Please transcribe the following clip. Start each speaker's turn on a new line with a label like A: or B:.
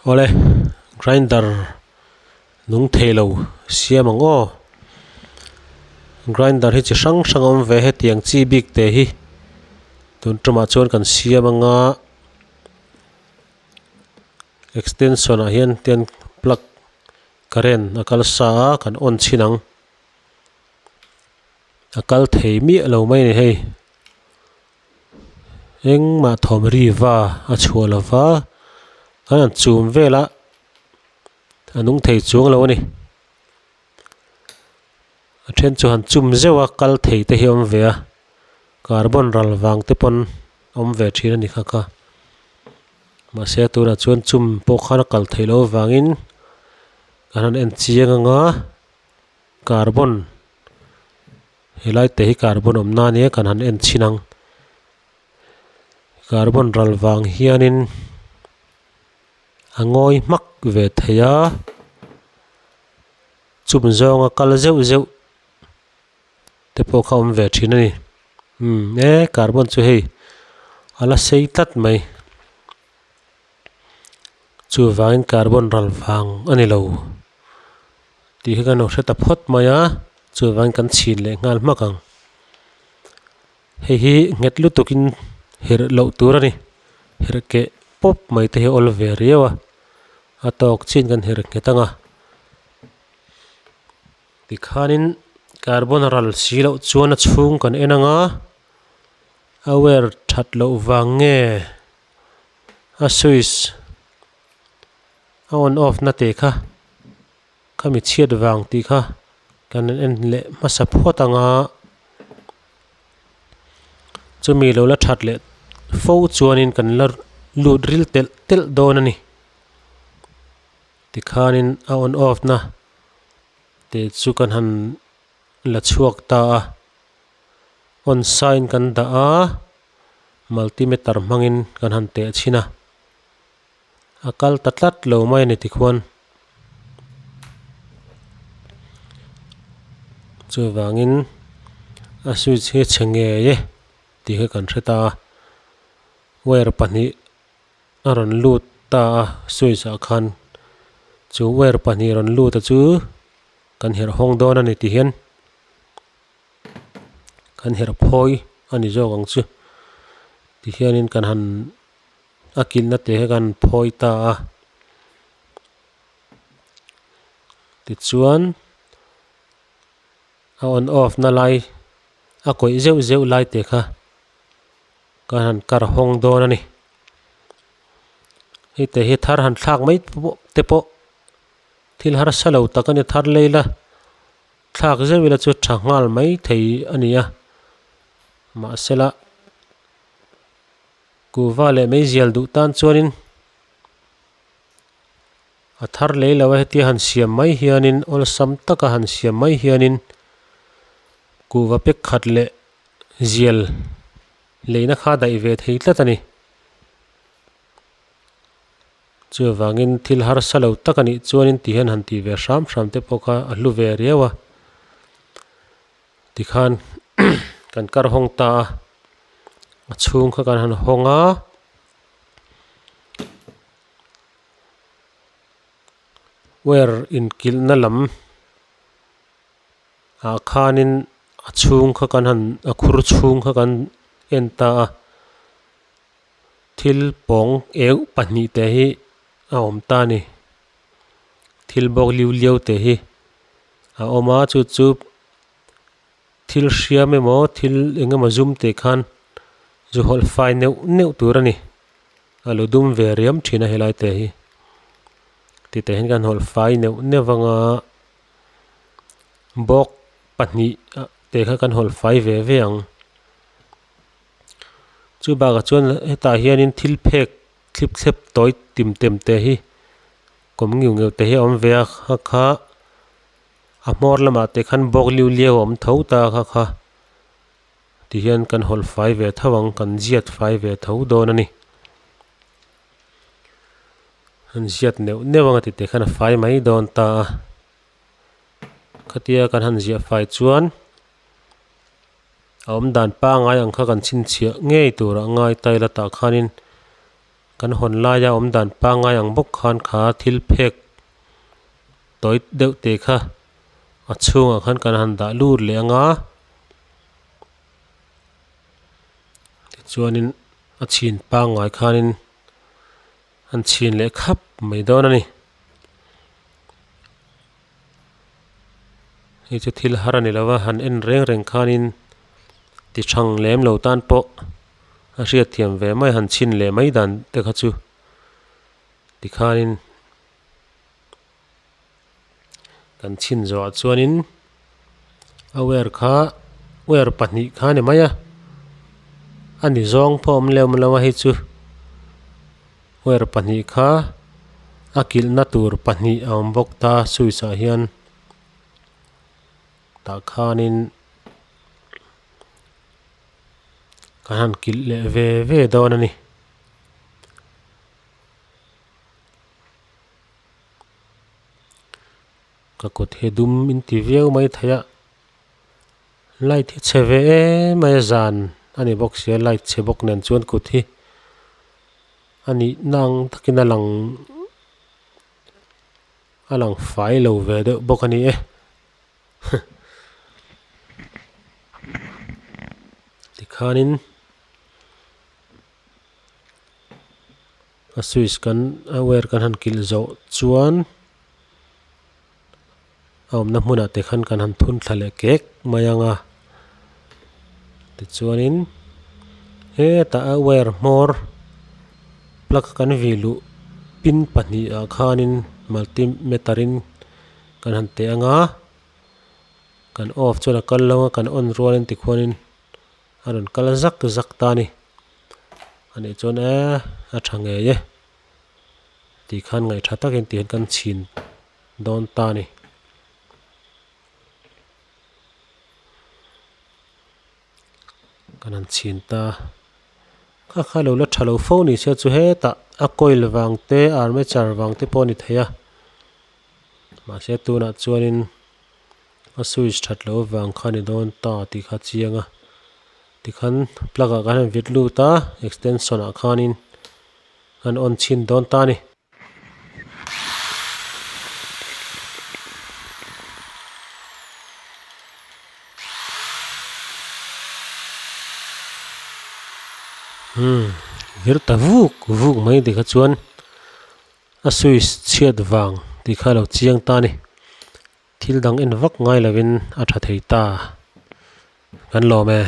A: Awle grinder nung thei lo siam ang aw grinder hi chi hrang hrang a awm ve hetiang chi bik te hi tun tumah chuan kan siam anga extension ah hian ten plug current a kal sa a kan on chhin ang a kal thei miah lo mai a ni hei. Engmah thawm ri va a chhuah lo va an han chum vel a a nung thei chuang lo a ni a then chu han chum zeuh a kal thei te hi a awm ve a carbon ral vang te pawn a awm ve thin a ni kha kha mahse tunah chuan chum pawh khan a kal theih loh avangin kan han en chiang ang a carbon. Helai te hi carbon awm na ania kan han en chhin ang carbon ral vang hianin a ngawi hmak ve thei a chum zawnga kal zeuh zeuh te pawh kha awm ve thin a ni umm e carbon chu hei a la sei tlat mai chuvangin carbon ral vang a ni lo. Tih hi kan lo hre ta phawt mai a, chuvangin kan chhin leh nghal hmak ang. Hei hi nghet lutukin herh loh tur a ni, herh keh pawp mai te hi a awl ve riau a, a tawk chin kan herh nghet ang a. Tikhanin carbon ral si loh chuan a chhung kan en ang a, a wire that loh vang nge a switch a on off na teh kha. Khami chhiat vang tih kha kan en leh hmasa phawt ang a, chumi lo la that leh fo chuanin kan la lut ril telh telh dawn a ni. Tikhanin a on off na te chu kan han la chhuak ta a, on sign kan dah a, multimeter hmangin kan han teh chhin a. A kal ta tlat lo mai a ni tikhuan chuvangin a switch hi chhe ngei e tih kha kan hre ta a wire pahnih a rawn lut ta a switch ah khan chu wire pahnih rawn lut a chu kan herh hawng dawn a ni ti hian kan herh phawi a ni zawk ang chu ti hianin kan han. A kilhna te hi kan phawi ta a tichuan a on off na lai a kawih zeuh zeuh lai te kha kan han kar hawng dawn a ni hei te hi thar han thlak mai te pawh thil harsa lo tak a ni thar lei la thlak zeuh ila chu tha nghal mai thei a ni a mahsela. Kuhva leh meizial duh tan chuanin a thar lei lo a hetia han siam mai hianin awlsam taka han siam mai hianin kuhva pek khat leh zial leina kha daih ve thei tlat a ni. Chuvangin thil harsa lo tak a nih chuanin ti hian han tih ve hram hram te pawh kha a hlu ve riau a. Tikhan kan kar hawng ta a, a chhung kha kan han hawng a, wire inkilhna lam ah khanin a chhung kha kan han a khur chhung kha kan en ta a, thil pawng eu pahnih te hi a awm ta a ni, thil bawk liu liau te hi a awm a chu chu. Thil hriam emaw thil eng emaw zum tih khan zu hawlh fai neuh neuh tur a ni. A lo dum ve riam thin a helai te hi. Titah hian kan hawlh fai neuh neuh anga bawk pahnih te kha kan hawlh fai ve ve ang. Chu bakah chuan hetah hianin thil phek thlip thlep tawi tim tem te hi kawm ngiu ngeuh te hi a awm ve a kha kha. A hmawr lamah te khan bawk liu liau a awm tho ta kha kha tihian kan hawlh fai ve tho ang kan ziat fai ve tho dawn a ni. An ziat neuh neuh ang a ti te khan a fai mai dawn ta a khatia kan han ziah fai chuan a awm dan pangai ang kha kan chhinchhiah ngei turah ngai ta ila tah khanin. Kan hawn laia awm dan pangngai ang bawk khan kha thil phek tawi deuh te kha a chhungah khan kan han dah lut leh ang a. Tichuanin a chhin pangngai khanin an chhin leh khap mai dawn a ni. Hei chu thil har a ni lo va han en reng reng khanin ti thang lem lo tan pawh a hriatthiam ve mai han chhin leh mai dan te kha chu tikhanin kan chhin zawhah chuanin a wire kha wire pahnih kha a ni mai a a ni zawng pawh a awm lem lo a hei chu wire pahnih kha a kilhna tur pahnih a awm bawk ta switch ah hian tah khanin kan han kilh leh ve ve dawn a ni. Ka kut hi dum in ti viau mai thei a light hi chhe ve em mai a zan a ni bawk sia light chhe bawk nen chuan kut hi a nih na ang takin a lang a lang fai lo ve deuh bawk a ni e tikhanin. A switch kan a wire kan han kilh zawh chuan a awmna hmunah te khan kan han thun thla leh kek mai ang a tichuanin hetah a wire hmawr plug kan vih luh pin pahnih ah khanin multimeter in kan han teh ang a kan off chuan a kal lo a kan on rualin tikhuanin a rawn kal zak zak ta a ni anih chuan eee a tha ngei e tih khan ngaih tha takin tih hian kan chhin dawn ta a ni. Kan han chhin ta kha kha lo la tha lo fo ni se chu hetah a coil vang te armature vang te pawh a ni thei a mahse tunah chuanin. A switch that loh avang kha a ni dawn ta tih kha a chiang a tikhan plug ah khan a vit lut a extension ah khanin an on chhin dawn ta a ni. Umm vir ta vuk vuk mai tikha chuan a switch chhiat vang tih kha a lo chiang ta a ni. Thil dang en vak ngai lovin a tha thei ta. Kan lawm e.